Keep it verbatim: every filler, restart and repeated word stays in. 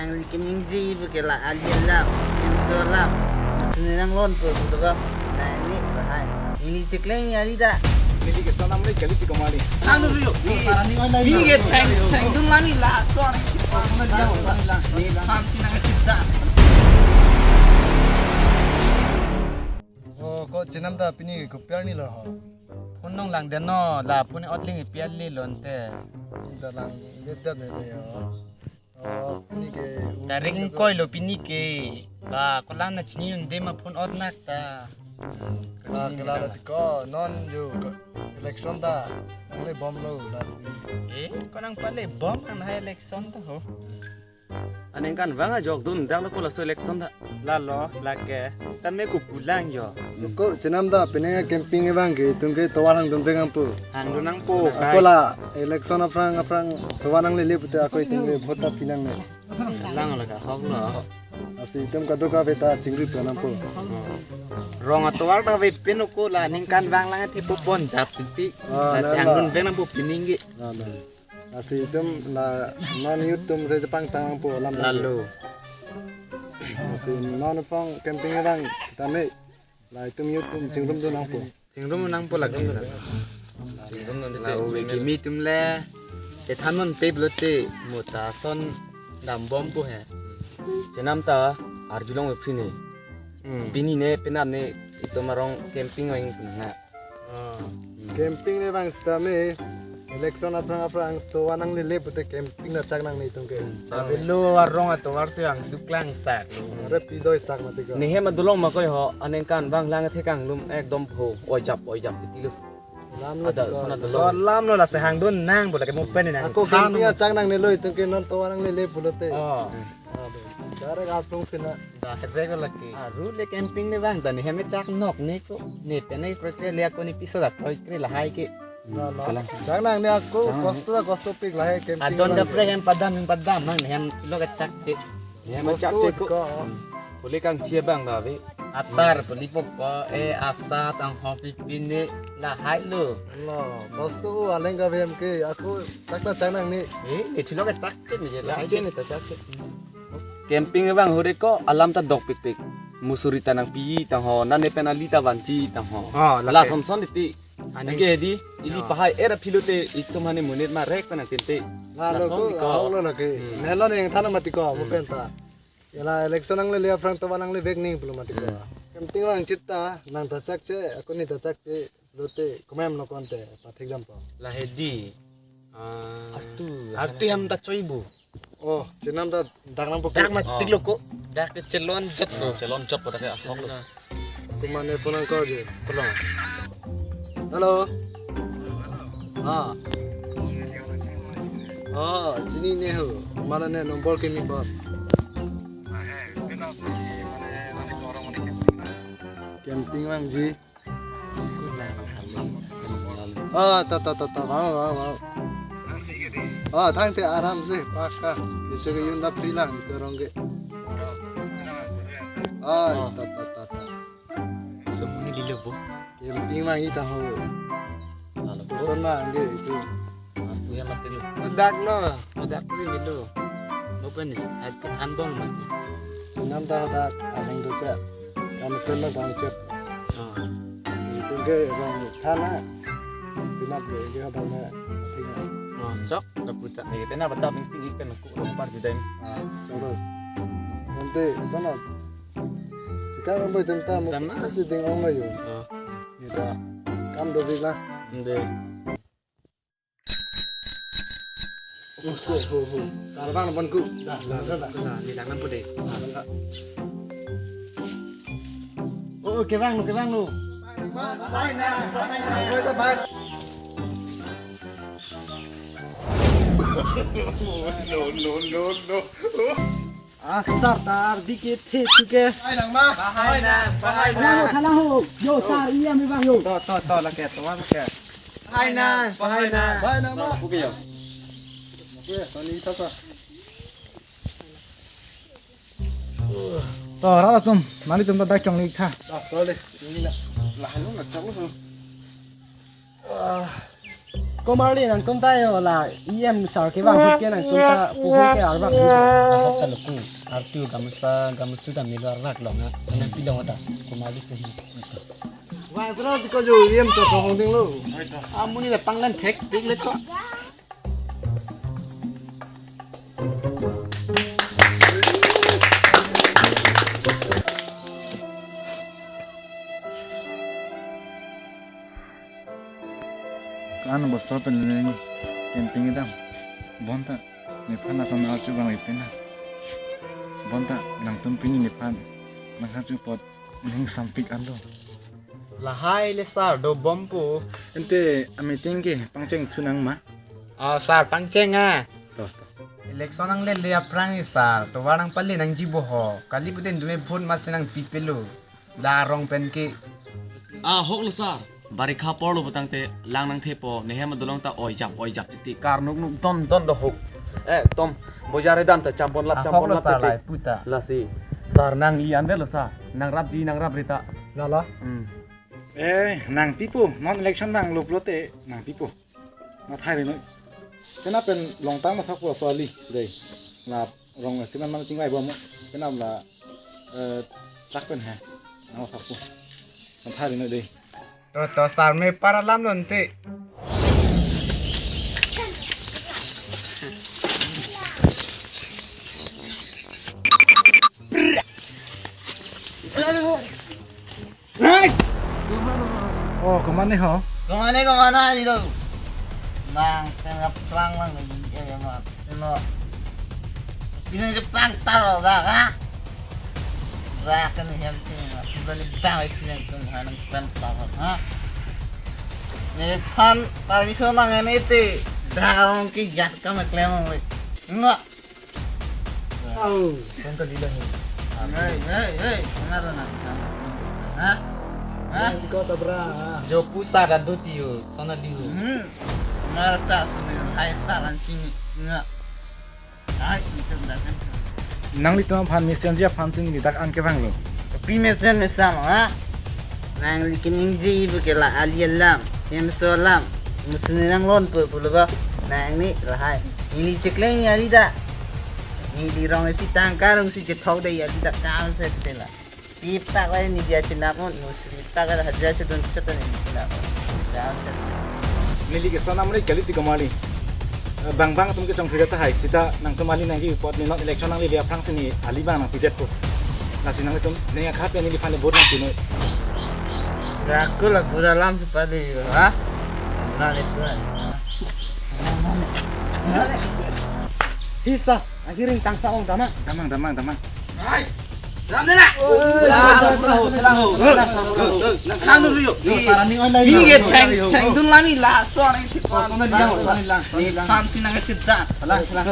Ang keningje ibu ke la alien lam, inso lam. Sini nang lon po su to ka. Nah, ini bahai. Ini cekleng ya, Rida. Ini ke salam le kali tiga mali. Anu dulu. Ini ke thang, thang dun mani la, sorry. Ini pam sini nang cipta. Oh, ko chenam ta pini ke kopi arni lo ho. Phone nong langdetnon, la phone ot ling ipi arni lo ante. Ning ta langdet ne le ho. Oh, pini ke. Tarik ingkoi lo pini ke. Ba, ko lang na chini un de ma phone ot nak ta. Ba, ke la la ko non yo ko election ta. Nangle bom lo lasi. Eh, ko nangpale bom an hai election ta ho. Aningkanvang ajok dun dak lo ko laso election ta. Lalo, lake. Tame ko pulang yo. Ko chenam ta penang campaign abang ke itum ke tovar hangdun penang po. Hangdun nang po. Ako la election aphrang aphrang tovar nanglele pute ako itum ke vote ta pinangne. Lang la ka hok lo. Lasi itum kadokave ta chingri pu nang po. Rong atovar ta ve pin ko la ningkanvang lang the po pon jap titi. Ah, lasi nang la. Hangdun penang po pining ke. Lalo. Lasi itum la non youth atum se chepangtang po alam. Lalo. Lasi non aphrang campaign abang tame la itum youth atum chingrum dun nang po. Chingrum nang po lagi. Chingrum nang la tete. Ove kimi atum le. Te than non pe pulote mo ta son dam bom po he. Chenam ta arjulong epri ne. Hmm. Pini ne penap ne itum arong campaign oi na. Ah. Campaign ne bang sitame election aphrang aphrang tovar nanglele pute campaign ta chak nangne itum ke. Ah. Avelo arong atovar si angsuk lang sak. Are pidoi sak mati ko. Nehem adolong ma koi ho aningkanvang lang the kanglum ekdom pho oi jap oi jap titi lo. Lam lo ada tiko. Sana dolo. So lam lo lasi hangdun nang bola ke mo pen nang. Ako than campaign ta chak nangne lo itum ke non tovar nanglele pulote. Oh. Ah, be. Direct atung kena. Dah, hebrek lagi. Aru le campaign ne bang, dan hem chak nok ne ko. Ne pene kroi kre le ako ne piso da kroi kre lahai ke. Na, na. Kalang. Chak nangne ako, chak nangne. Kosto da kosto pik lahai campaign. Adon da pre hem padam, hem padam, nang hem lo ke chak che. Hem kosto chak che ko. Ko. Puli kangchia bang da ve. Atar puli pok ko, eh, asa tang hopi pine lahai lo. Lo, kosto ko aleng ka hem ke, ako chak ta chak nangne. Eh, ne chilo ke chak che ne, lahai che ne ta chak che. Camping abang hure ko alam ta dokpikpik. Musuri ta nangpi tang ho, nane pen ali ta vanji tang ho. Oh, lake. La son son iti. Ani. Anke di, ili, oh, pahai era philo te itum hane monit ma rek ta nangtinte. La, la lo son ko, di ko. Ahok lo lake. Hmm. Nelo ne yang thana mati ko, hmm, mo pen ta. Ela election nanglele aphrang tovar nanglevek ning pulo mati ko. Hmm. Camping abang chit ta, nang ta chak che, ako ne ta chak che. Lote, kumem lo konte, pathik dam po. Lahai di. Ah. Artu. Artu hem ta choi bu. Oh, chenam ta dak nang po. Dak ma, oh, tik lo ko. Dak ke chelon jot lo. Chelon jot po dak ke ahok lo. Kumane phone ko je. Tolong. Hello. Ah. Oh, chini ne ho. Mane ne number ke ni bot. Camping abang ji. Ah, ta, ta, ta, ta, vang, vang, vang. Ah, thang te aram se, paka. Jese ke yunda free lang, ito rong ke. Ah, ta, ta, ta, ta. Semuni di lebo. Camping abang ita ho. Lalu. Son ma angge itu. Artu ya mati lo. Dak lo, dak lo ini lo. Open ni, hat, hat bong mati. Nam ta dak, alang dosa. Kami kena bang cep. Ah. Itu ke bang thana. Pinap ke ke bang na. Tinggal. Oh, chok, dah putar. Ni kena bata penting ikan aku lompat di dalam. Ah, coba. Nanti sana. Sekarang boy tentang. Tentang mau na? Kita tinggal mayo. Oh. Kita kam do bila. Ande. Oh, so, ho, ho. Tar bang pon ku. Dah, dah, dah, dah. Dah, ni lang pon deh. Dah, dah. Oh, ke bang, ke bang lo. Bye, bye, bye, bye. No, no, no, no. Asar tar dikit he tu ke. Hai nang ma. Pahai nang, pahai nang. Thalang ho, thalang ho. Yo, tar iya mi bang yo. To, to, to, lake, to, lake. Pahai nang, pahai nang. Pahai nang ma. Oke yo. Oke, tani ta sa. To, rara tum, mali tum ta dak chongni tha. Ah, to le, ini na. Lah, lu na chong lu. Ah. Komarli nangtum ta yo la E M sir kevang ahut ke nangtum ta puhur ke arvak di. Ahok ta luku, artu gamusa, gamusu ta melo arvak long ha. Nangpi long ta, komarli tu hi. Wah, terus ko jo E M sir ko hong ding lo. Amuni le panglan thek, dik le ko. Kan bosor pen le camping dam. Bonta nephan ason archu bang ipin na. Bonta nangtum pini nephan nangkhachu apot ning sampik an do. Lahai le sir dobom pu. Ante a meeting ke pangcheng thu nang ma? Ah, sir pangcheng ah. To, to. Election nangle le aphrang ni sir, tovar nangpale nangji bo ho. Kali puten dume vote masi nangpi pelo. La rong pen ke. Ah, hok lo sir. Barikha porlo putangte lang nangthepo, nehem adolong ta oijap oijap titi, karnuk nuk don don do hok. Eh, tom, bojar dam ta champon lap, ah, champon hok lo lap sir, titi. Lai puta. Lasi. Sir nangli an velo sir. Nangrapji nangrapri ta. Lalo. Hmm. Eh, nangpipo, non election bang lop lote, nangpipo. Mathai ri noi. Kena pen longtang mathak po soli, dei. La rong siman man chingvai bom. Kena la, eh, truck pen he. Nang mathak po. Mathai ri noi dei. To, to, sir me para lam non te. Oh, kemane ho? Kemane, kemane, di lo? Nang, kena perang lang lagi, ya, ya, ma. Kena. Bisa Jepang taruh dah, ha? Dah, kena hem sini, ma. Bisa Jepang itu yang kena, ha, nang pen taruh, ha? Nephan permission nang ini ti. Dah, kamu ki jat kamu klem, enggak? Oh, kanta lila ho. Hei, hei, hei, kenapa nak? Hah? Hah? Kau sabra. Jo pusat dan duti yo, sana di yo. Hmm. Masa sini hai saran sini. Enggak. Hai, itu enggak kan. Nanglitum aphan mesenji aphan si neli dak an kevang lo. Pi mesen mesen, ha? Nangli keningje ibu ke la ali alam, hemso alam, musuni nanglonpo pulo ba, nangli lahai. Neli chekleng ya ali dak. Neli rong isi tangka rong si chethok dei ya ali dak kam set sela. Ipak lai neli achinak mon, musuni ipak lai hajar chedun chedun neli chinak mon. Kam set. Neli ke sana mene kali ti kemali. Eh, bang bang atum kechongphir tahai, sita nangtum ali nangji apot ni non election nangli le aphrang si neli ali bang nangpidetpo. Lasi nangtum neng akhat pen neliphan le vote nangpi noi. Rakul la pura lam si pali, ha? Nang le suai. Hisa, ahiring tangsa ong damang. Damang, damang, damang. Hai. Damde na. Oi, telang ho, telang ho, telang ho. Nang khang dulu yuk. Ini, ini ke theng, thengdun lami la, so ni si pan. Nephan si nang kecil dah. Telang, telang.